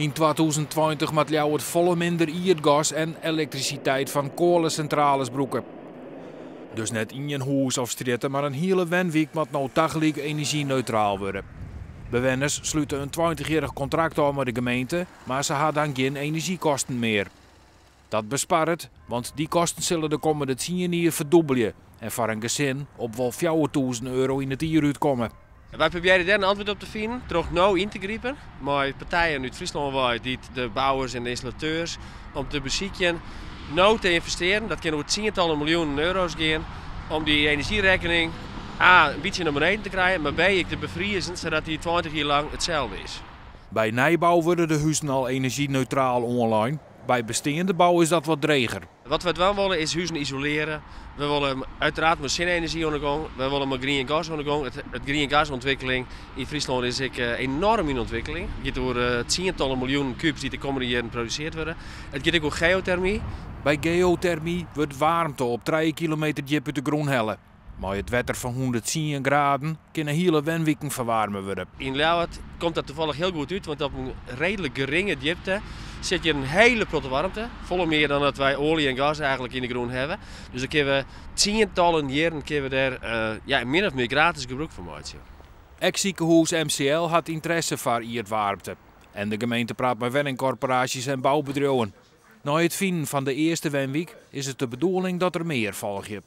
Yn 2020 moat Ljouwert folle minder ierdgas en elektrisiteit fan koalesintrales brûke. Dus net ien hûs of strjitte, mar in hiele wenwyk moat no tagelyk enerzjyneutraal wurde. Bewenners slute in 20-jierrich kontrakt ôf mei de gemeente, mar se ha dan gjin enerzjykosten mear. Dat besparret, want dy kosten sille de kommende 10 jier ferdûbelje en foar in gesin op wol €4000 yn it jier útkomme. Wy probearje dêr in antwurd op te finen troch no yn te gripen mei partijen út Fryslân wei, dy't de bouwers en de ynstallateurs, om te besykjen no te ynvestearjen. Dat kin oer tsientallen miljoenen euro's gean om dy enerzjyrekkening A, in bytsje nei beneden te krijen, mar B, ek te befriezen, sadat dy 20 jier lang itselde is. By nijbou wurde de huzen al enerzjyneutraal oanlein. By besteande bou is dat wat dreger. Wat we dwaan wolle, is huzen isolearje. We wolle úteraard mei sinne-enerzjy oan de gong. We wolle mei grien gas oan de gong. It grien gasûntwikkeling yn Fryslân is ek enoarm yn ûntwikkeling. It giet oer tsientallen miljoenen kubes dy't de kommende jierren produsearre wurde. It giet ek oer geotermy. By geotermy wurdt waarmte op 3 kilometer djip út de grûn helle. Mei it wetter fan 110 graden kinne hiele wenwiken ferwaarme wurde. Yn Ljouwert komt dat tafallich hiel goed út, want op in reedlik geringe djipte sit hjir in hiele protte waarmte. Folle mear dan dat wy oalje en gas eigentlik yn de grûn hawwe. Dus dan kinne we tsientallen jierren kinne we dêr ja, min of mear gratis gebrûk fan meitsje. Ek sikehûs MCL hat ynteresse foar ierdwaarmte. En de gemeente praat mei wenningkorporaasjes en boubedriuwen. Nei it finen fan de earste wenwyk is it de bedoeling dat der mear folgje.